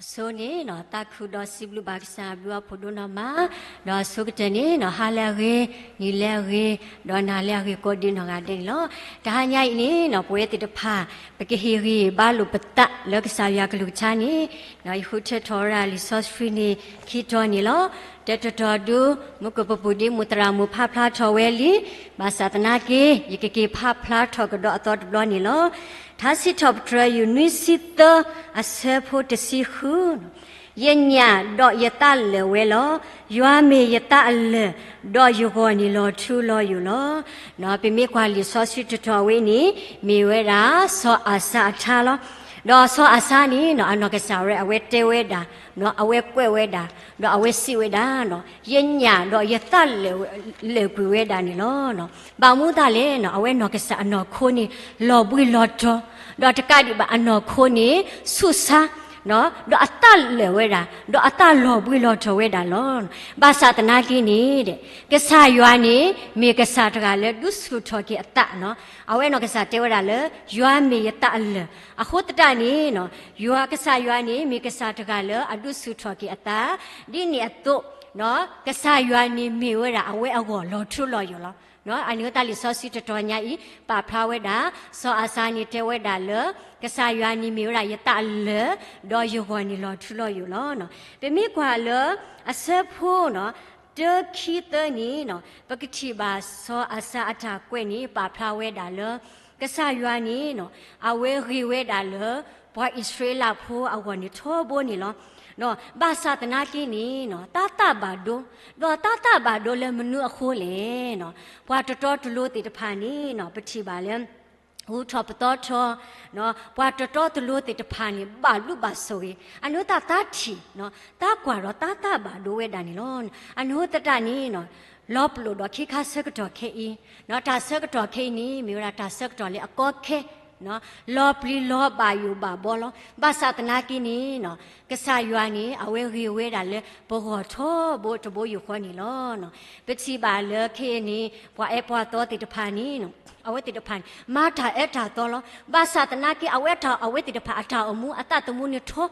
အဆိန့ၣ် တၢ်ခုဒီးစံးဘျုးဘၣ်ကစၢ်အဘျုးအဖှိၣ်ဒိၣ်နီၢ်မး, ဒီးအဆိကတၢၢ်န့ၣ် ဟါလၢအဂ့ၤ, နံၤလၢအဂ့ၤ, ဒီးနၤလၢအဂ့ၤကိးဒံးနီၢ်ဂၤဒဲးန့ၣ်လီၤ. တဟါညါအံၤန့ၣ် ပဝဲသ့ၣ်တဖၣ် ပကဟ့ၣ်ဂံၢ်ဘါလိာ်ပသးလၢကစၢ်ယွၤကလုၢ်ကထါန့ၣ် ယဃုထၢထီၣ်ဝဲဒၣ်လံာ်စီဆှံန့ၣ် ခံတီၤန့ၣ်လီၤ. တၢတတီၤဒု မူကပပူၤဒ်မိၢ်သရၣ်မုၣ်ဖးဖျါထီၣ်ဝဲလံ, ဘၣ်ဆၣ်သနာ်က့ ယကက့ၤဖးဖျါထီၣ်ကဒီးအသီတဘျီန့ၣ်လီၤ. ထါစံးထီၣ်ပတြၢၤ ယူၢ်နွံဆံသၢ အဆၢဖိတဆံဃု, ယညၣ်ဒီးယသးလၢာ်ဝဲလီၤ. ယွၤမ့ၢ်ယသးအလၢာ်, ဒီးယဂီၢ်န့ၣ်လီၤထူလီၤယိာ်လီၤ. ပမ့ၢ်ကွၢ်လံာ်စီဆှံတတီၤဝဲန့ၣ် မ့ၢ်ဝဲဒၣ် စီၤအၤစါအထါလီၤ. ဒီးစီၤအၤစါန့ၣ် အနီၢ်ကစၢ်ရဲၣ် အဝဲတဲဝဲဒၣ်, အဝဲကွဲးဝဲဒၣ်, ဒီးအဝဲစံးဝဲဒၣ်, ယညၣ်ဒီးယသးလၢာ်ကွံာ်ဝဲဒၣ်န့ၣ်လီၤ. ဘၣ်မနုၤအဃိလဲၣ်, အဝဲနီၢ်ကစၢ်အနီၢ်ခိန့ၣ် လီၤဘှံးလီၤတီၤ, ဒီးတကးဒံးဘၣ်အနီၢ်ခိန့ၣ် ဆူးဆါ ဒီးအသးလၢာ်ဝဲဒၣ်, ဒီးအသးလီၤဘှံးလီၤတီၤဝဲဒၣ်လီၤ. ဘၣ်ဆၣ်သနာ်က့န့ၣ် ကစၢ်ယွၤန့ၣ် မ့ၢ်ကစၢ်တဂၤလၢဒုးဆူၣ်ထီၣ်က့ၤအသး, အဝဲနီၢ်ကစၢ်တဲဝဲဒၣ်လၢ ယွၤမ့ၢ်ယသးအလၢာ်, အဃိသတးန့ၣ် ယွၤကစၢ်ယွၤန့ၣ် မ့ၢ်ကစၢ်တဂၤလၢအဒုးဆူၣ်ထီၣ်က့ၤအသး, ဒ်န့ၣ်အသိး ကစၢ်ယွၤန့ၣ်မ့ၢ်ဝဲဒၣ်အဝဲအဂီၢ်လီၤထူလီၤယိာ်လီၤ. အန့ၣ်ဝဲတၢ်လံာ်စီဆှံတတီၤညါအံၤ ပာ်ဖျါဝဲဒၣ် စီၤအၤစါန့ၣ်တဲဝဲဒၣ်လၢ ကစၢ်ယွၤန့ၣ်မ့ၢ်ဝဲဒၣ်ယသးအလၢာ်, ဒီးယဂီၢ်န့ၣ်လီၤထူလီၤယိာ်လီၤ. ပမ့ၢ်ကွၢ်လၢ အဆၢဖိ တၢ ခံ သၢန့ၣ် ပကထံၣ်ဘၣ်စီၤအၤစါအတၢ်ကွဲးန့ၣ် ပာ်ဖျါဝဲဒၣ်လၢ ကစၢ်ယွၤန့ၣ် အဝဲဂ့ၤဝဲဒၣ်လၢ ပှၤအံၣ်စရ့လးဖိအဂီၢ်န့ၣ်ထီဘိန့ၣ်လီၤ. ဘၣ်ဆၣ်သနာ်က့န့ၣ် တၢ်သးဘၣ်ဒိ, ဒီးတၢ်သးဘၣ်ဒိလၢမနုၤအဃိလဲၣ်, ပှၤတတီတလိၤသ့ၣ်တဖၣ်န့ၣ် ပထံၣ်ဘၣ်လၢ ဂုၤထီၣ်ပသီထီၣ်, ပှၤတတီတလိၤသ့ၣ်တဖၣ်န့ၣ် ဘၣ်ဘျုးဘၣ်ဆိၣ်ဂ့ၤ, အန့ၣ်သတးတၢ်ထံၣ်, တၢ်ကွၢ်ဒီးတၢ်သးဘၣ်ဒိဝဲဒၣ်န့ၣ်လီၤ. အန့ၣ်သတးန့ၣ် လီၤပလိာ်ဒီးခ့ခါဆၢကတီၢ်ခဲအံၤ, တၢ်ဆၢကတီၢ်ခဲအံၤန့ၣ် မ့ၢ်ဝဲဒၣ်တၢ်ဆၢကတီၢ်လၢအကီခဲ, လီၤပျံၤလီၤဘၣ်ယိၣ်ဘၣ်ဘီလီၤ. ဘၣ်ဆၣ်သနာ်က့န့ၣ် ကစၢ်ယွၤန့ၣ် အဝဲဂ့ၤဝဲဒၣ်လၢပဂီၢ်ထီဘိတဘိယူၢ်ဃီန့ၣ်လီၤ. ပထံၣ်ဘၣ်လၢခဲအံၤန့ၣ် ပှၤအၢပှၤသီသ့ၣ်တဖၣ်န့ၣ် အဝဲသ့ၣ်တဖၣ်န့ၣ် မၤတၢ်အၢတၢ်သီလီၤ. ဘၣ်ဆၣ်သနာ်က့ အဝဲတၢ် အဝဲသ့ၣ်တဖၣ်အတၢ်အိၣ်မူအသးသမူန့ၣ်ထီ,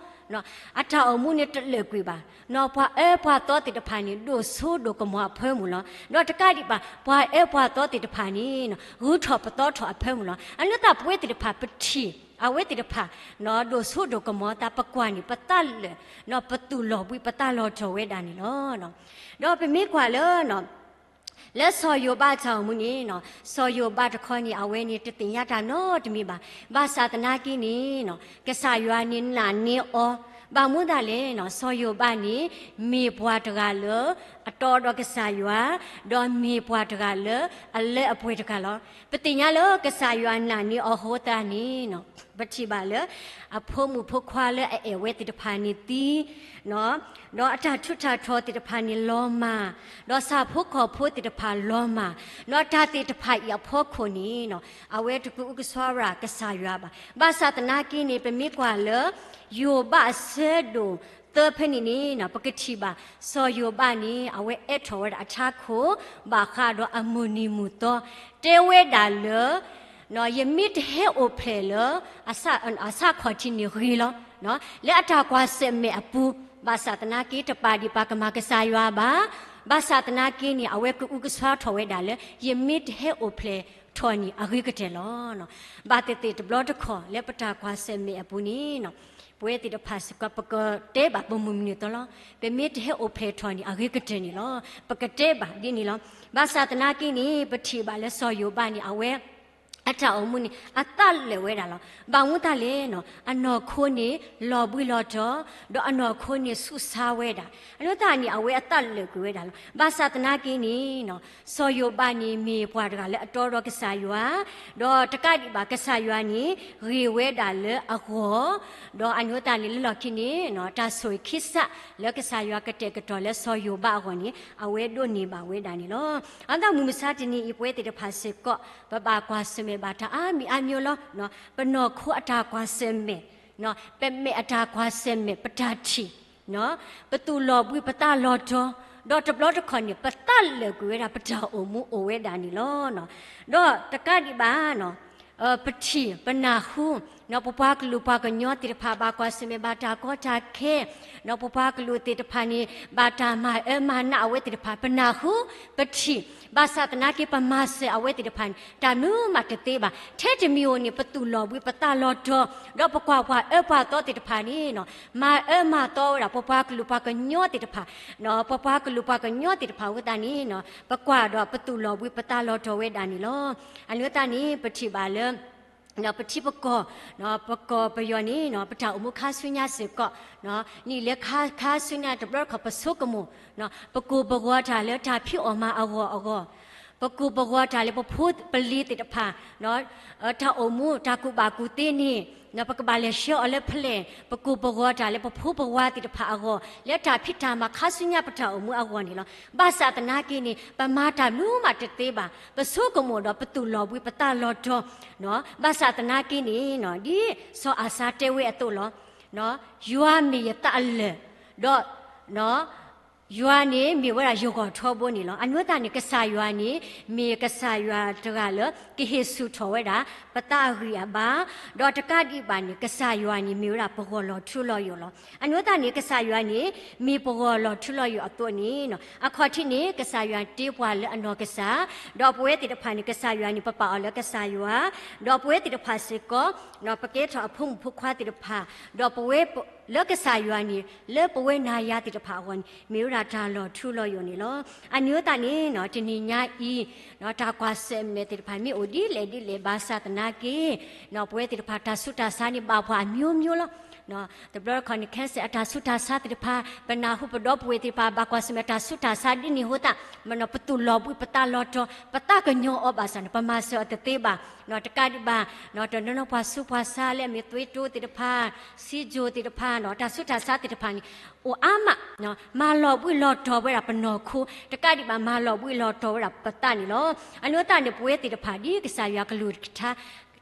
အတၢ်အိၣ်မူန့ၣ်တလၢာ်ကွံာ်ဘၣ်. ပှၤအၢပှၤသီသ့ၣ်တဖၣ်န့ၣ် ဒိၣ်စိဒိၣ်ကမီၤအဖၢမုၢ်လီၤ. ဒီးတကးဒံးဘၣ် ပှၤအၢပှၤသီသ့ၣ်တဖၣ်န့ၣ် ဂုၤထီၣ်ပသီထီၣ်အဖၢမုၢ်လီၤ. အန့ၣ်သတးပဝဲသ့ၣ်တဖၣ်ပထံၣ် အဝဲသ့ၣ်တဖၣ် ဒိၣ်စိဒိၣ်ကမီၤသး ပကွၢ်န့ၣ် ပသးလၢာ်, ပသူၣ်လီၤဘှံးပသးလီၤထီၣ်ဝဲဒၣ်န့ၣ်လီၤ. ဒီးပမ့ၢ်ကွၢ်လၢ လၢစီၤယိၤဘးအတၢ်အိၣ်မူန့ၣ် စီၤယိၤဘးတခီန့ၣ် အဝဲန့ၣ်တသ့ၣ်ညါတၢ်နီတမံၤဘၣ်. ဘၣ်ဆၣ်သနာ်က့န့ၣ် ကစၢ်ယွၤန့ၣ်နာ်န့ၢ်အီၤ, ဘၣ်မနုၤဒၣ်လဲၣ်, စီၤယိၤဘးန့ၣ် မ့ၢ်ပှၤတဂၤလၢ အတီဒီးကစၢ်ယွၤ, ဒီးမ့ၢ်ပှၤတဂၤလၢ အလၢအပှဲၤတဂၤလီၤ. ပသ့ၣ်ညါလၢကစၢ်ယွၤနာ်န့ၢ်အီၤအဃိသတးန့ၣ် ပထံၣ်ဘၣ်လၢ အဖိမုၣ်ဖိခွါလၢအအဲၣ်ဝဲသ့ၣ်တဖၣ်န့ၣ်သံ ဒီးအတၢ်ထူးတၢ်တီၤသ့ၣ်တဖၣ်န့ၣ်လီၤမၢ်, ဒီးဆၣ်ဖိကီၢ်ဖိသ့ၣ်တဖၣ်လီၤမၢ်, ဒီးတၢ်သ့ၣ်တဖၣ်အံၤအဖီခိၣ်န့ၣ် အဝဲတကအုကစွါရၢ်ကစၢ်ယွၤဘၣ်. ဘၣ်ဆၣ်သနာ်က့န့ၣ် ပမ့ၢ်ကွၢ်လၢ ယိၤဘးအဆၢဒိၣ်သၢဖဲန့ၣ်န့ၣ် ပကထံၣ်ဘၣ် စီၤယိၤဘးန့ၣ် အဝဲအဲၣ်ထီၣ်ဝဲဒၣ်အထးခိၣ် ဘၣ်ဃးဒီးအမုၢ်နံၤမုၢ်သီ တဲဝဲဒၣ်လၢ ယမ့ၢ်တဟဲအိၣ်ဖျဲၣ်လၢ အဆၣ်ခီၣ်ထံးန့ၣ်ဂ့ၤလီၤ. လၢအတၢ်ကွၢ်ဆၢၣ်မဲာ်အပူၤ ဘၣ်ဆၣ်သနာ်က့တပာ်ဒံးပာ်ကမၣ်ကစၢ်ယွၤဘၣ်. ဘၣ်ဆၣ်သနာ်က့န့ၣ် အဝဲကအုကစွါထီၣ်ဝဲဒၣ်လၢ ယမ့ၢ်တဟဲအိၣ်ဖျဲၣ်ထီၣ်န့ၣ်အဂ့ၤကတၢၢ်လီၤ. ဘၣ်သ့ၣ်သ့ၣ်တဘျီတခီၣ်လၢပတၢ်ကွၢ်ဆၢၣ်မဲာ်အပူၤန့ၣ် ပဝဲသ့ၣ်တဖၣ်စ့ၢ်ကီး ပကတဲဘၣ်ပမုၢ်မနုၤသီလီၤ. ပမ့ၢ်တဟဲအိၣ်ဖျဲၣ်ထီၣ်န့ၣ် အဂ့ၤကတၢၢ်န့ၣ်လီၤ. ပကတဲဘၣ်ဒ်န့ၣ်လီၤ. ဘၣ်ဆၣ်သနာ်က့န့ၣ် ပထံၣ်ဘၣ်လၢစီၤယိၤဘးန့ၣ် အဝဲ အတၢ်အိၣ်မူန့ၣ် အသးလၢာ်ဝဲဒၣ်လီၤ. ဘၣ်မနုၤသတးလဲၣ်, အနီၢ်ခိန့ၣ် လီၤဘှံးလီၤတီၤ, ဒီးအနီၢ်ခိန့ၣ်ဆူးဆါဝဲဒၣ်. အန့ၣ်သတးန့ၣ် အဝဲအသးလၢာ်ကွံာ်ဝဲဒၣ်လီၤ. ဘၣ်ဆၣ်သနာ်က့န့ၣ် စီၤယိၤဘးန့ၣ် မ့ၢ်ပှၤတဂၤလၢအတီဒီးကစၢ်ယွၤ, ဒီးတကးဒံးဘၣ်ကစၢ်ယွၤန့ၣ် ဂ့ၤဝဲဒၣ်လၢအဂီၢ်, ဒီးအန့ၣ်သတးန့ၣ် လၢလီၢ်ခံန့ၣ် တၢ်ဆိၣ်ဂ့ၤခံစးလၢကစၢ်ယွၤကတဲာ်ကတီၤလၢစီၤယိၤဘးအဂီၢ်န့ၣ် အဝဲဒိးန့ၢ်ဘၣ်ဝဲဒၣ်န့ၣ်လီၤ. အဃိသတးမုၢ်မဆါတနံၤအံၤ ပဝဲသ့ၣ်တဖၣ်စ့ၢ်ကီး ပဘၣ်ကွၢ်ဆၢၣ်မဲာ်ဘၣ်တၢ်အါမံၤအါမံၤလီၤ. ပနီၢ်ခိအတၢ်ကွၢ်ဆၢၣ်မဲာ်, ပမဲာ်အတၢ်ကွၢ်ဆၢၣ်မဲာ် ပတၢ်ထံၣ် ပသူၣ်လီၤဘှံးပသးလီၤတီၤ, ဒီးတဘျီတခီၣ်န့ၣ် ပသးလၢာ်ကွံာ်ဝဲဒၣ် ပတၢ်အိၣ်မူအိၣ်ဝဲဒၣ်န့ၣ်လီၤ. ဒီးတကးဒံးဘၣ် ပထံၣ်ပနၢ်ဟူ ပပှၤကလုာ်ပှၤကညီသ့ၣ်တဖၣ် ဘၣ်ကွၢ်ဆၢၣ်မဲာ်ဘၣ်တၢ်ကီတၢ်ခဲ, ပပှၤကလုာ်သ့ၣ်တဖၣ်န့ၣ် ဘၣ်တၢ်မၤအၢမၤနးအဝဲသ့ၣ်တဖၣ် ပနၢ်ဟူပထံၣ်, ဘၣ်ဆၣ်သနာ်က့ ပမၤစၢၤအဝဲသ့ၣ်တဖၣ်န့ၣ် တၢ်မနုၤမးတသ့ဘၣ်. ထဲတမံၤဧိၤန့ၣ် ပသူၣ်လီၤဘှံးပသးလီၤတီၤ, ဒီးပကွၢ်ပှၤအၢပှၤသီသ့ၣ်တဖၣ်န့ၣ် မၤအၢမၤသီဝဲဒၣ် ပပှၤကလုာ်ပှၤကညီသ့ၣ်တဖၣ်, ပပှၤကလုာ်ပှၤကညီသ့ၣ်တဖၣ်အဃိသတးန့ၣ် ပကွၢ်ဒီးပသူၣ်လီၤဘှံးပသးလီၤတီၤဝဲဒၣ်န့ၣ်လီၤ. အန့ၣ်သတးန့ၣ် ပထံၣ်ဘၣ်လၢ ပထံပကီၢ်, ပကီၢ်ပယီၤန့ၣ် ပတၢ်အိၣ်မူခါဆူညါစ့ၢ်ကီး, နံၣ်လၢခါဆူညါတဘျီတခီၣ် ပဆိကမိၣ်, ပကိၢ်ပဂီၤတၢ်လၢတၢ်ဖံးအီၣ်မၤအဂီၢ်အဂီၢ်, ပကိၢ်ပဂီၤတၢ်လၢပဖိပလံၤသ့ၣ်တဖၣ် တၢ်အိၣ်မူတၢ်ကူၣ်ဘၣ်ကူၣ်သ့န့ၣ် ပကဘၣ်လဲၤဆှၢအီၤလၢဖဲလဲၣ်, ပကိၢ်ပဂီၤတၢ်လၢပဖိပဝၤသ့ၣ်တဖၣ်အဂီၢ် လၢတၢ်ဖံးတၢ်မၤခါဆူညါပတၢ်အိၣ်မူအဂီၢ်န့ၣ်လီၤ. ဘၣ်ဆၣ်သနာ်က့န့ၣ် ပမၤတၢ်မနုၤမးတသ့ဘၣ်, ပဆိကမိၣ်ဒီးပသူၣ်လီၤဘှံးပသးလီၤတီၤ, ဘၣ်ဆၣ်သနာ်က့န့ၣ် ဒ်စီၤအၤစါတဲဝဲအသိးလီၤ. ယွၤမ့ၢ်ယသးအလၢၢ်, ဒီး ယွၤန့ၣ်မ့ၢ်ဝဲဒၣ်ယဂီၢ်ထီဘိန့ၣ်လီၤ. အန့ၣ်သတးန့ၣ် ကစၢ်ယွၤန့ၣ် မ့ၢ်ကစၢ်ယွၤတဂၤလၢ ကဟ့ၣ်ဆူၣ်ထီၣ်ဝဲဒၣ် ပသးအဂံၢ်အဘါ, ဒီးတကးဒံးဘၣ်န့ၣ် ကစၢ်ယွၤန့ၣ် မ့ၢ်ဝဲဒၣ်ပဂီၢ်လီၤထူလီၤယိာ်လီၤ. အန့ၣ်သတးန့ၣ် ကစၢ်ယွၤန့ၣ် မ့ၢ်ပဂီၢ်လီၤထူလီၤယိာ်အသိးန့ၣ် အခီၣ်ထံးန့ၣ် ကစၢ်ယွၤတ့ပှၤလၢအနီၢ်ကစၢ်, ဒီးပဝဲသ့ၣ်တဖၣ်န့ၣ် ကစၢ်ယွၤန့ၣ် ပပာ်အီၤလၢကစၢ်ယွၤ, ဒီးပဝဲသ့ၣ်တဖၣ်စ့ၢ်ကီး ပကဲထီၣ်အဖိမုၣ်ဖိခွါသ့ၣ်တဖၣ်, ဒီးပဝဲ လၢကစၢ်ယွၤန့ၣ် လၢပဝဲနၤယၤသ့ၣ်တဖၣ်အဂီၢ်န့ၣ် မ့ၢ်ဝဲဒၣ်တၢ်လီၤထူလီၤယိာ်န့ၣ်လီၤ. အန့ၣ်သတးန့ၣ် တနံၤညါအံၤ တၢ်ကွၢ်ဆၢၣ်မဲာ်သ့ၣ်တဖၣ် မ့ၢ်အိၣ်ဒ်လဲၣ်ဒ်လဲၣ်ဘၣ်ဆၣ်သနာ်က့ ပဝဲသ့ၣ်တဖၣ်တၢ်ဆူးတၢ်ဆါန့ၣ် ဘၣ်ပှၤအမျိုးမျိုးလီၤ. တဘျီတခီၣ်န့ၣ် cancer အတၢ်ဆူးတၢ်ဆါသ့ၣ်တဖၣ် ပနၢ်ဟူပဒီပုၢ်ဝဲၢ်သ့ၣ်တဖၣ် ဘၣ်ကွၢ်ဆၢၣ်မဲာ်တၢ်ဆူးတၢ်ဆါဒ်န့ၣ်အဃိသတး ပသူၣ်လီၤဘှံးပသးလီၤတီၤ ပသးကညီၤအီၤဘၣ်ဆၣ်န့ၣ် ပမၤစၢၤအီၤတသ့ဘၣ်. တကးဒံးဘၣ် တနီၤနီၤပှၤဆူးပှၤဆါလၢအမ့ၢ်သွေးတိုသ့ၣ်တဖၣ် ဆီးချိုသ့ၣ်တဖၣ် တၢ်ဆူးတၢ်ဆါသ့ၣ်တဖၣ်န့ၣ် အိၣ်အါမး မၤလီၤဘှံးလီၤတီၤဝဲဒၣ်ပနီၢ်ခိ တကးဒံးဘၣ် မၤလီၤဘှံးလီၤတီၤဝဲဒၣ်ပသးန့ၣ်လီၤ. အန့ၣ်သတးန့ၣ် ပဝဲသ့ၣ်တဖၣ်ဒ်ကစၢ်ယွၤကလုၢ်ကထါ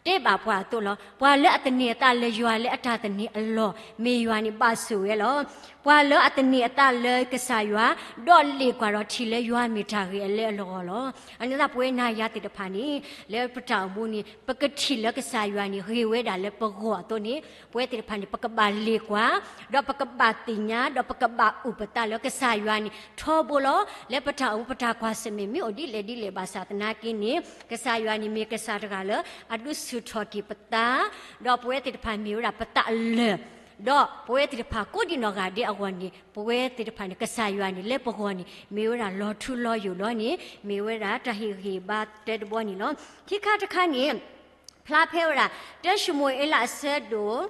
တဲဘၣ်ပှၤအသိးလီၤ. ပှၤလၢအသန့ၤအသးလၢယွၤလၢအတၢ်သန့ၤအလီၢ် မ့ၢ်ယွၤန့ၣ်ဘၣ်ဆိၣ်ဝဲလီၤ. ပှၤလၢအသန့ၤအသးလၢကစၢ်ယွၤ ဒီးလ့ၣ်ကွၢ်ဒီးထံၣ်လၢယွၤမ့ၢ်တၢ်ဂ့ၤအလၢအလီၢ်လီၤ. အန့ၣ်သတးပဝဲနၤယၤသ့ၣ်တဖၣ်န့ၣ် လၢပတၢ်အိၣ်မူန့ၣ် ပကထံၣ်လၢကစၢ်ယွၤန့ၣ် ဂ့ၤဝဲဒၣ်လၢပဂီၢ်အသိးန့ၣ် ပဝဲသ့ၣ်တဖၣ်န့ၣ် ပကဘၣ်လ့ၣ်ကွၢ် ဒီးပကဘၣ်သ့ၣ်ညါ ဒီးပကဘၣ်အုၣ်ပသးလၢကစၢ်ယွၤန့ၣ် ထီဘိလီၤ. လၢပတၢ်အိၣ်မူပတၢ်ကွၢ်ဆၢၣ်မဲာ် မ့ၢ်အိၣ်ဒ်လဲၣ်ဒ်လဲၣ်ဘၣ်ဆၣ်သနာ်က့န့ၣ် ကစၢ်ယွၤန့ၣ်မ့ၢ်ကစၢ်တဂၤလၢ အဒုးဆူၣ်ထီၣ်က့ၤပသး ဒီးပဝဲသ့ၣ်တဖၣ်မ့ၢ်ဝဲဒၣ်ပသးအလၢၢ် ဒီးပဝဲသ့ၣ်တဖၣ်ကိးဒံးနီၢ်ဂၤဒဲးအဂီၢ်န့ၣ် ပဝဲသ့ၣ်တဖၣ်န့ၣ် ကစၢ်ယွၤန့ၣ် လၢပဂီၢ်န့ၣ် မ့ၢ်ဝဲဒၣ်လီၤထူလီၤယိာ်လီၤန့ၣ် မ့ၢ်ဝဲဒၣ်တၢ်ဟ့ၣ်ဂံၢ်ဟ့ၣ်ဘါတဲတဘီန့ၣ်လီၤ. ခံခါတခါန့ၣ် ဖျါဖဲဝဲဒၣ် တၢၡမူၤအ့လးအဆၢဒိၣ်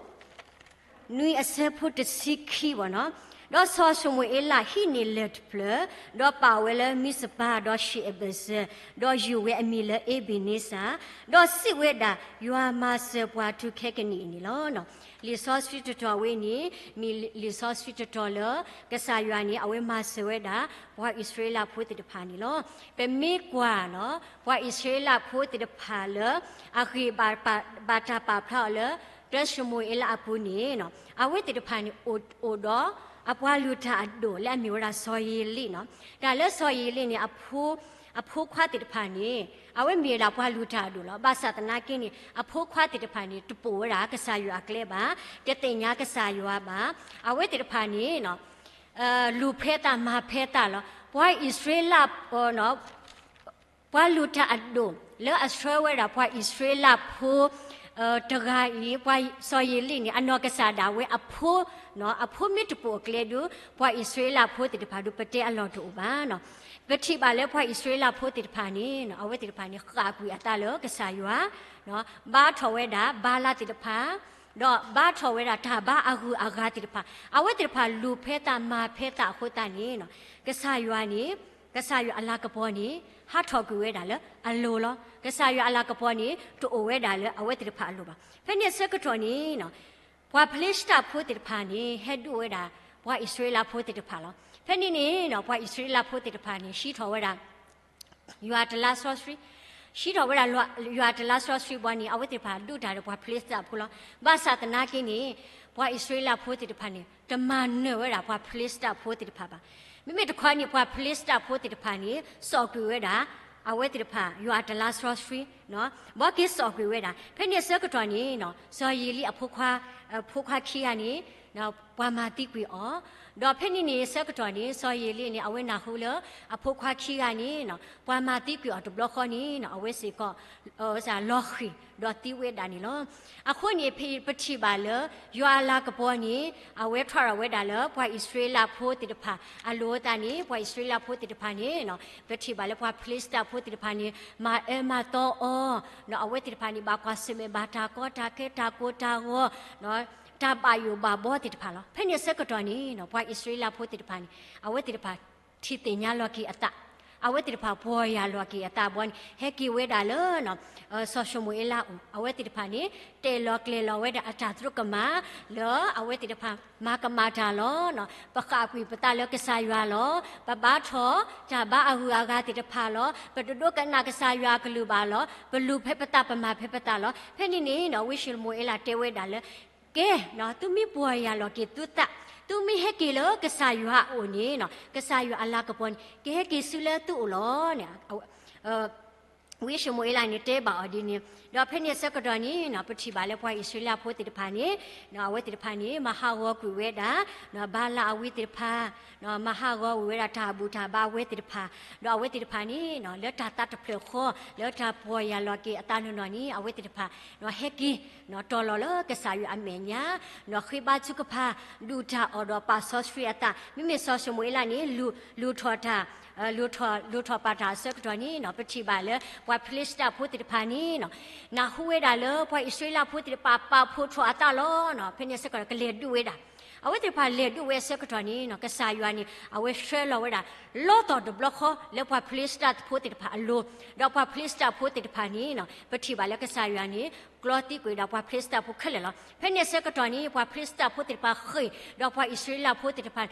နွံအဆၢဖိတဆံခံဘၣ်နီၤ, ဒီးစီၤၡမူၤအ့လးဟံးန့ၢ်လၢၢ်တဖျၢၣ်, ဒီးပာ်ဝဲလၢမံးစပၤ ဒီးရှ့ၣ်အဘၢၣ်စၢၤ, ဒီးယုၢ်ဝဲအမံၤလၢအ့ဘ့းန့စၢ်, ဒီးစံးဝဲဒၣ်, ယွၤမၤစၢၤပှၤတုၤခဲကနံၣ်အံၤန့ၣ်လီၤ. လံာ်စီဆှံတတီၤဝဲန့ၣ် မ့ၢ်လံာ်စီဆှံတတီၤလၢ ကစၢ်ယွၤန့ၣ် အဝဲမၤစၢၤဝဲဒၣ် ပှၤအံၣ်စရ့လးဖိသ့ၣ်တဖၣ်န့ၣ်လီၤ. ပမ့ၢ်ကွၢ်နီၤ ပှၤအံၣ်စရ့လးဖိသ့ၣ်တဖၣ်လၢ အဂ့ၢ်ဘၣ် ဘၣ်တၢ်ပာ်ဖျါအီၤလၢ တၢၡမူၤအ့လးအပူၤန့ၣ် အဝဲသ့ၣ်တဖၣ်န့ၣ် အိၣ်ဒီးအပှၤလုၢ်တၢ်အဒိၣ်လၢအမ့ၢ်ဝဲဒၣ်စီၤယ့လံနီၤ. တၢ်လၢစီၤယ့လံန့ၣ် အဖိခွါသ့ၣ်တဖၣ်န့ၣ် အဝဲမ့ၢ်ဝဲဒၣ်ပှၤလုၢ်တၢ်အဒိၣ်လီၤ. ဘၣ်ဆၣ်သနာ်က့န့ၣ် အဖိခွါသ့ၣ်တဖၣ်န့ၣ် တပိာ်ဝဲဒၣ်ကစၢ်ယွၤအကျဲဘၣ်, တသ့ၣ်ညါကစၢ်ယွၤဘၣ်. အဝဲသ့ၣ်တဖၣ်န့ၣ် လူၤဖဲသးမၤဖဲသးလီၤ. ပှၤအံၣ်စရ့လး ပှၤလုၢ်တၢ်အဒိၣ် လၢအဆှၢဝဲဒၣ်ပှၤအံၣ်စရ့လးဖိ တဂၤအံၤ ပှၤစီၤယ့လံန့ၣ် အနီၢ်ကစၢ်ဒၣ်ဝဲအဖိ, အဖိမ့ၢ်တပိာ်အကျဲဒုး ပှၤအံၣ်စရ့လးဖိသ့ၣ်တဖၣ်ဒုး ပတဲအလီၢ်တအိၣ်ဘၣ်နီၤ. ပထံၣ်ဘၣ်လၢပှၤအံၣ်စရ့လးဖိသ့ၣ်တဖၣ်န့ၣ် အဝဲသ့ၣ်တဖၣ်န့ၣ် ဃၣ်ကွံာ်အသးလၢကစၢ်ယွၤ, ဘါထီၣ်ဝဲဒၣ်ဘၤလးသ့ၣ်တဖၣ် ဒီးဘါထီၣ်ဝဲဒၣ်တၢ်ဘါအဂုၤအဂၤသ့ၣ်တဖၣ်, အဝဲသ့ၣ်တဖၣ်လူၤဖဲသးမၤဖဲသးအဃိသတးန့ၣ် ကစၢ်ယွၤန့ၣ် ကစၢ်ယွၤအလၤကပီၤန့ၣ် ဟးထီၣ်ကွံာ်ဝဲဒၣ်လၢအလိၤလီၤ. ကစၢ်ယွၤအလၤကပီၤန့ၣ် တအိၣ်ဝဲဒၣ်လၢအဝဲသ့ၣ်တဖၣ်အလိၤဘၣ်. ဖဲန့ၣ်အဆၢကတီၢ်န့ၣ် ပှၤဖလ့ၡတၢ်ဖိသ့ၣ်တဖၣ်န့ၣ် ဟဲဒုးဝဲဒၣ် ပှၤအံၣ်စရ့လးဖိသ့ၣ်တဖၣ်လီၤ. ဖဲန့ၣ်န့ၣ် ပှၤအံၣ်စရ့လးဖိသ့ၣ်တဖၣ်န့ၣ် ဟံးထီၣ်ဝဲဒၣ် ယွၤတလါစီဆှံ, ဟံးထီၣ်ဝဲဒၣ် ယွၤတလါစီဆှံဘီန့ၣ် အဝဲသ့ၣ်တဖၣ်ဒုးတၢ်ဒီးပှၤဖလ့ၡတၢ်ဖိလီၤ. ဘၣ်ဆၣ်သနာ်က့န့ၣ် ပှၤအံၣ်စရ့လးဖိသ့ၣ်တဖၣ်န့ၣ် တမၤနၢၤဝဲဒၣ်ပှၤဖလ့ၡတၢ်ဖိသ့ၣ်တဖၣ်ဘၣ်. မ့မ့ၢ်တခီန့ၣ် ပှၤဖလ့ၡတၢ်ဖိသ့ၣ်တဖၣ်န့ၣ် စိာ်ကွံာ်ဝဲဒၣ် အဝဲသ့ၣ်တဖၣ် ယွၤအတလါစီဆှံ ဘီက့ၤစိာ်ကွံာ်ဝဲဒၣ်. ဖဲန့ၣ်အဆၢကတီၢ်န့ၣ် စီၤယံးလံအဖိခွါ ဖိခွါခံဂၤန့ၣ် ပှၤမၤသံကွံာ်အီၤ, ဒီးဖဲန့ၣ်န့ၣ်အဆၢကတီၢ်န့ၣ် စီၤယံးလံန့ၣ် အဝဲနၢ်ဟူလၢ အဖိခွါခံဂၤန့ၣ် ပှၤမၤသံကွံာ်အီၤတဘျီဃီန့ၣ် အဝဲစ့ၢ်ကီး လီၤဃံၤဒီးသံဝဲဒၣ်န့ၣ်လီၤ. အဃိန့ၣ် ပထံၣ်ဘၣ်လၢ ယွၤအလၤကပီၤန့ၣ် အဝဲထွဲထီၣ်ဝဲဒၣ်လၢ ပှၤအံၣ်စရ့လးဖိသ့ၣ်တဖၣ် အလိၤအသးန့ၣ် ပှၤအံၣ်စရ့လးဖိသ့ၣ်တဖၣ်န့ၣ် ပထံၣ်ဘၣ်လၢပှၤဖလ့စတၢဖိသ့ၣ်တဖၣ်န့ၣ် မၤအၢမၤသီအီၤ, ဒီးအဝဲသ့ၣ်တဖၣ်န့ၣ် ဘၣ်ကွၢ်ဆၢၣ်မဲာ်ဘၣ်တၢ်ကီတၢ်ခဲ တၢ်ကိၢ်တၢ်ဂီၤ တၢ်ဘၣ်ယိၣ်ဘၣ်ဘီသ့ၣ်တဖၣ်လီၤ. ဖဲန့ၣ်အဆၢကတီၢ်န့ၣ် ပှၤအံၣ်စရ့လးဖိသ့ၣ်တဖၣ်န့ၣ် အဝဲသ့ၣ်တဖၣ် ထံၣ်သ့ၣ်ညါလီၤက့ၤအသး, အဝဲသ့ၣ်တဖၣ်ပီၢ်ယၢ်လီၤက့ၤအသးဘီန့ၣ် ဟဲက့ၤဝဲဒၣ်လၢ စီၤၡမူၤအ့လးအအိၣ်, အဝဲသ့ၣ်တဖၣ်န့ၣ် တဲာ်လီၤကျဲၤလီၤဝဲဒၣ်အတၢ်သရူးကမၣ် လၢအဝဲသ့ၣ်တဖၣ် မၤကမၣ်တၢ်လီၤ. ပဃၣ်ကွံာ်ပသးလၢကစၢ်ယွၤလီၤ. ပဘါထီၣ်တၢ်ဘါအဂုၤအဂၤသ့ၣ်တဖၣ်လီၤ. ပတဒိကနၣ်ကစၢ်ယွၤအကလုၢ်ဘၣ်လီၤ. ပလူၤဖဲပသး ပမၤဖဲပသးလီၤ. ဖဲန့ၣ်န့ၣ် ဝံၡမူၤအ့လးတဲဝဲဒၣ်လၢ ကဲ, သုမ့ၢ်ပီၢ်ယၢ်လီၤက့ၤသုသး, သုမ့ၢ်ဟဲက့ၤလၢကစၢ်ယွၤအအိၣ်န့ၣ် ကစၢ်ယွၤအလၤကပီၤန့ၣ် ကဟဲက့ၤဆူလၢသုအိၣ်လီၤန့ၣ် ဝံၡမူၤအ့လးန့ၣ်တဲဘၣ်အီၤဒ်န့ၣ်, ဒီးဖဲန့ၣ်အဆၢကတီၢ်န့ၣ် ပထံၣ်ဘၣ်လၢပှၤအံၣ်စရ့လးဖိသ့ၣ်တဖၣ်န့ၣ် အဝဲသ့ၣ်တဖၣ်န့ၣ် မၤဟးဂီၤကွံာ်ဝဲဒၣ် ဘၤလးအဝ့သ့ၣ်တဖၣ်, မၤဟးဂီၤကွံာ်ဝဲဒၣ်တၢ်ဘူၣ်တၢ်ဘါအဝဲသ့ၣ်တဖၣ်, ဒီးအဝဲသ့ၣ်တဖၣ်န့ၣ် လၢတၢ်သးတဖျၢၣ်ဃီ လၢတၢ်ပီၢ်ယၢ်လီၤက့ၤအသးနီၢ်နီၢ်န့ၣ် အဝဲသ့ၣ်တဖၣ် ဟဲက့ၤ တီၤလီၤလၢကစၢ်ယွၤအမဲာ်ညါ, ဃ့ဘါထုကဖၣ် ဒုၣ်တၢ်အီၣ်ဒီးပာ်စီဆှံအသး, မ့မ့ၢ်စီၤၡမူၤအ့လးန့ၣ် လူၤထီၣ်တၢ် လူၤထီၣ်ပာ်တၢ်အဆၢကတီၢ်န့ၣ် ပထံၣ်ဘၣ်လၢ ပှၤဖလ့စတၢဖိသ့ၣ်တဖၣ်န့ၣ် နၢ်ဟူဝဲဒၣ်လၢပှၤအံၣ်စရ့လးဖိသ့ၣ်တဖၣ် ပာ်ဖှိၣ်ထီၣ်အသးလီၤ. ဖဲန့ၣ်အဆၢကတီၢ် ကလဲၤဒုးဝဲဒၣ်, အဝဲသ့ၣ်တဖၣ်လဲၤဒုးဝဲအဆၢကတီၢ်န့ၣ် ကစၢ်ယွၤန့ၣ် အဝဲဆှၢလီၤဝဲဒၣ် လီသီၣ်တဘျီဃီ လၢပှၤဖလ့စတၢဖိသ့ၣ်တဖၣ်အလိၤ, ဒီးပှၤဖလ့စတၢဖိသ့ၣ်တဖၣ်န့ၣ် ပထံၣ်ဘၣ်လၢကစၢ်ယွၤန့ၣ် ကျီသံကွံာ်ဒီးပှၤဖလ့စတၢဖိခဲလၢာ်လီၤ. ဖဲန့ၣ်အဆၢကတီၢ်န့ၣ် ပှၤဖလ့စတၢဖိသ့ၣ်တဖၣ်ဃ့ၢ် ဒီးပှၤအံၣ်စရ့လးဖိသ့ၣ်တဖၣ်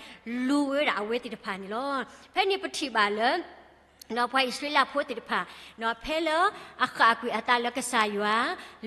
လူၤဝဲဒၣ်အဝဲသ့ၣ်တဖၣ်န့ၣ်လီၤ. ဖဲန့ၣ်ပထံၣ်ဘၣ်လၢ ပှၤအံၣ်စရ့လးဖိသ့ၣ်တဖၣ် ဖဲလၢအဃၣ်ကွံာ်အသးလၢကစၢ်ယွၤ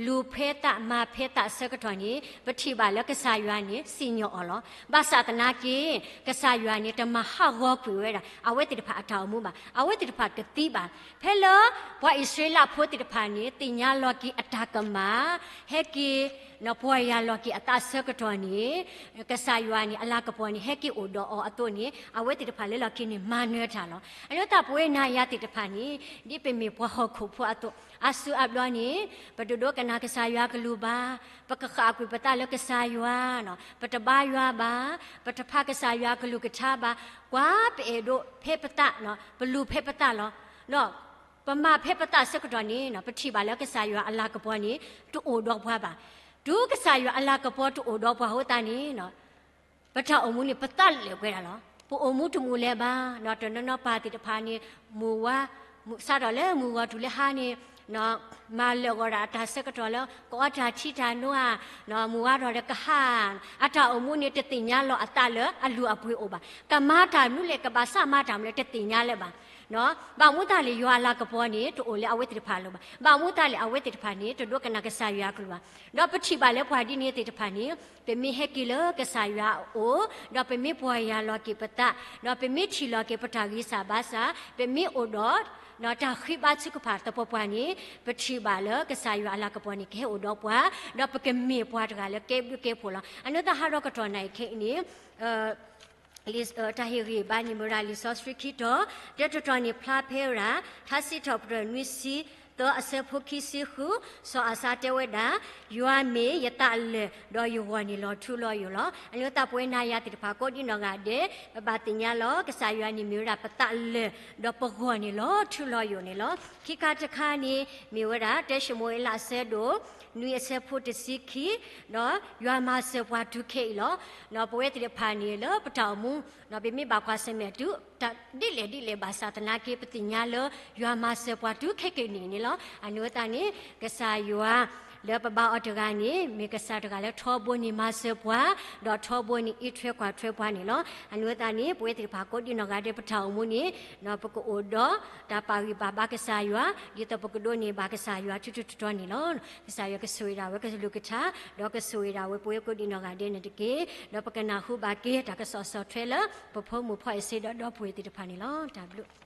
လူၤဖဲသး မၤဖဲသးအဆၢကတီၢ်န့ၣ် ပထံၣ်ဘၣ်လၢကစၢ်ယွၤန့ၣ် စံၣ်ညီၣ်အီၤလီၤ. ဘၣ်ဆၣ်သနာ်က့ ကစၢ်ယွၤန့ၣ် တမၤဟးဂီၤကွံာ်ဝဲဒၣ် အဝဲသ့ၣ်တဖၣ်အတၢ်အိၣ်မူဘၣ်. အဝဲသ့ၣ်တဖၣ်ကသံဘၣ်. ဖဲလၢပှၤအံၣ်စရ့လးဖိသ့ၣ်တဖၣ်န့ၣ် သ့ၣ်ညါလီၤက့ၤအတၢ်ကမၣ် ဟဲက့ၤ ပီၢ်ယၢ်လီၤက့ၤအသးအဆၢကတီၢ်န့ၣ် ကစၢ်ယွၤန့ၣ် အလၤကပီၤန့ၣ် ဟဲက့ၤအိၣ်ဒီးအီၤအသိးန့ၣ် အဝဲသ့ၣ်တဖၣ်လၢလီၢ်ခံန့ၣ် မၤနၢၤတၢ်လီၤ. အဃိသတး ပဝဲနၤယၤသ့ၣ်တဖၣ်န့ၣ် ဒ်ပမ့ၢ်ပှၤဟီၣ်ခိၣ်ဖိအသိး အါစုအါဘျီန့ၣ် ပတဒိကနၣ်ကစၢ်ယွၤကလုၢ်ဘၣ်, ပကဃၣ်ကွံာ်ပသးလၢကစၢ်ယွၤ, ပတဘါယွၤဘၣ်, ပတဖးကစၢ်ယွၤကလုၢ်ကထါဘၣ်, ကွၢ်ပအဲၣ်ဒိးဖဲပသး, ပလူၤဖဲပသးလီၤ. ပမၤဖဲပသးအဆၢကတီၢ်န့ၣ် ပထံၣ်ဘၣ်လၢကစၢ်ယွၤအလၤကပီၤန့ၣ် တအိၣ်ဒီးပှၤဘၣ်. တုၤကစၢ်ယွၤအလၤကပီၤတအိၣ်ဒီးပှၤအဃိသတးန့ၣ် ပတၢ်အိၣ်မူန့ၣ် ပသးလၢာ်ကွံာ်ဒၣ်လီၤ. ပအိၣ်မူတမူလၢၤဘၣ်. တနီၤနီၤပၢ်သ့ၣ်တဖၣ်န့ၣ် မုၢ်ဝါ, စးထီၣ်လၢမုၢ်ဂီၤတုၤလၢဟါန့ၣ် မၤလၢာ်ဂီၤဒၣ်အတၢ်ဆၢကတီၢ်လၢ ကအီတၢ်ထံတၢ်နိဧါ, မုၢ်ဝါထီၣ်ဒီးကဟါ, အတၢ်အိၣ်မူန့ၣ် တသ့ၣ်ညါလီၤအသးလၢအလုၢ်အပှ့ၤအိၣ်ဘၣ်. ကမၤတၢ်မနုၤလဲၣ် ကဘၣ်ဆၣ်မၤတၢ်မနုၤလဲၣ် တသ့ၣ်ညါလၢၤဘၣ်. ဘၣ်မနုၤတၢ်လဲၣ် ယွၤအလၤကပီၤန့ၣ် တအိၣ်လၢအဝဲသ့ၣ်တဖၣ်အလိၤဘၣ်. ဘၣ်မနုၤတၢ်လဲၣ် အဝဲသ့ၣ်တဖၣ်န့ၣ် တဒိကနၣ်ကစၢ်ယွၤအကလုၢ်ဘၣ်. ဒီးပထံၣ်ဘၣ်လၢပှၤဒ်န့ၣ်သ့ၣ်တဖၣ်န့ၣ် ပမ့ၢ်ဟဲက့ၤလၢကစၢ်ယွၤအအိၣ်, ဒီးပမ့ၢ်ပီၢ်ယၢ်လီၤက့ၤပသး, ဒီးပမ့ၢ်ထံၣ်လီၤက့ၤပတၢ်ဂံၢ်စၢ်ဘါစၢ်, ပမ့ၢ်အိၣ်ဒီး တၢ်ဃ့ဘါထုကဖၣ်သပှၢ်ပှၢ်န့ၣ် ပထံၣ်ဘၣ်လၢကစၢ်ယွၤအလၤကပီၤန့ၣ် ကဟဲအိၣ်ဒီးပှၤ, ဒီးပကမ့ၢ်ပှၤတဂၤလၢကဲဘျုးကဲဖှိၣ်လီၤ. အနီၢ်သးဟးထီၣ်ကတီၢ်နၣ်အံၤခဲအံၤန့ၣ် တၢ်ဟ့ၣ်ဂံၢ်ဘါန့ၣ်မ့ၢ်ဝဲဒၣ်လံာ်စီဆှံခံတီၤ, တၢတတီၤန့ၣ်ဖျါဖဲဝဲဒၣ် ထါစံးထီၣ်ပတြၢၤနွံဆံသၢအဆၢဖိခံဆံဃု, စီၤအၤစါတဲဝဲဒၣ်, ယွၤမ့ၢ်ယသးလၢာ်, ဒီးယဂီၢ်န့ၣ်လီၤထူလီၤယိာ်လီၤ. အနီၢ်သးပဝဲနၤယၤသ့ၣ်တဖၣ် ကိးဒံနီၢ်ဂၤဒဲး ပဘၣ်သ့ၣ်ညါလီၤ ကစၢ်ယွၤန့ၣ်မ့ၢ်ဝဲဒၣ်ပသးလၢာ်, ဒီးပဂီၢ်န့ၣ်လီၤထူလီၤယိာ်န့ၣ်လီၤ. ခံခါတခါန့ၣ် မ့ၢ်ဝဲဒၣ် တၢၡမူၤအ့လးအဆၢဒိၣ် နွံအဆၢဖိတဆံခံ, ဒီးယွၤမၤစၢၤပှၤတုၤခဲအံၤလီၤ. ပဝဲသ့ၣ်တဖၣ်န့ၣ် လၢပတၢ်အိၣ်မူ ပမ့ၢ်ဘၣ်ကွၢ်ဆၢၣ်မဲာ်တုၤ တၢ်ဒ်လဲၣ်ဒ်လဲၣ်ဘၣ်ဆၣ်သနာ်က့ ပသ့ၣ်ညါလၢ ယွၤမၤစၢၤပှၤတုၤခဲကနံၣ်အံၤန့ၣ်လီၤ. အနီၢ်သးန့ၣ် ကစၢ်ယွၤ လၢပဘါအီၤတဂၤန့ၣ် မ့ၢ်ကစၢ်တဂၤလၢထီဘိန့ၣ်မၤစၢၤပှၤ, ဒီးထီဘိန့ၣ်အံးထွဲကွၢ်ထွဲပှၤန့ၣ်လီၤ. အနီၢ်သးန့ၣ် ပဝဲသ့ၣ်တဖၣ်ကိးဒံနီၢ်ဂၤဒဲး ပတၢ်အိၣ်မူန့ၣ် ပကအိၣ်ဒီးတၢ်ပာ်ဂံၢ်ပာ်ဘါကစၢ်ယွၤ ဒ်သိးပကဒိးန့ၢ်ဘၣ်ကစၢ်ယွၤထူထူတီတီန့ၣ်လီၤ. ကစၢ်ယွၤကဆိၣ်ဂ့ၤဒၣ်ဝဲ ကလုၢ်ကထါ ဒီးကဆိၣ်ဂ့ၤဒၣ်ဝဲပဝဲကိးဒံနီၢ်ဂၤဒဲးန့ၣ်တက့ၢ်. ဒီးပကနၢ်ဟူဘၣ်က့ၤတၢ်ကစီၣ်ဆီၣ်ထွဲလၢ ပဖိမုၣ်ဖီအ့ၣ်စ့ဒီးဒီပုၢ်ဝဲၢ်သ့ၣ်တဖၣ်န့ၣ်လီၤ. တၢ်ဘျုး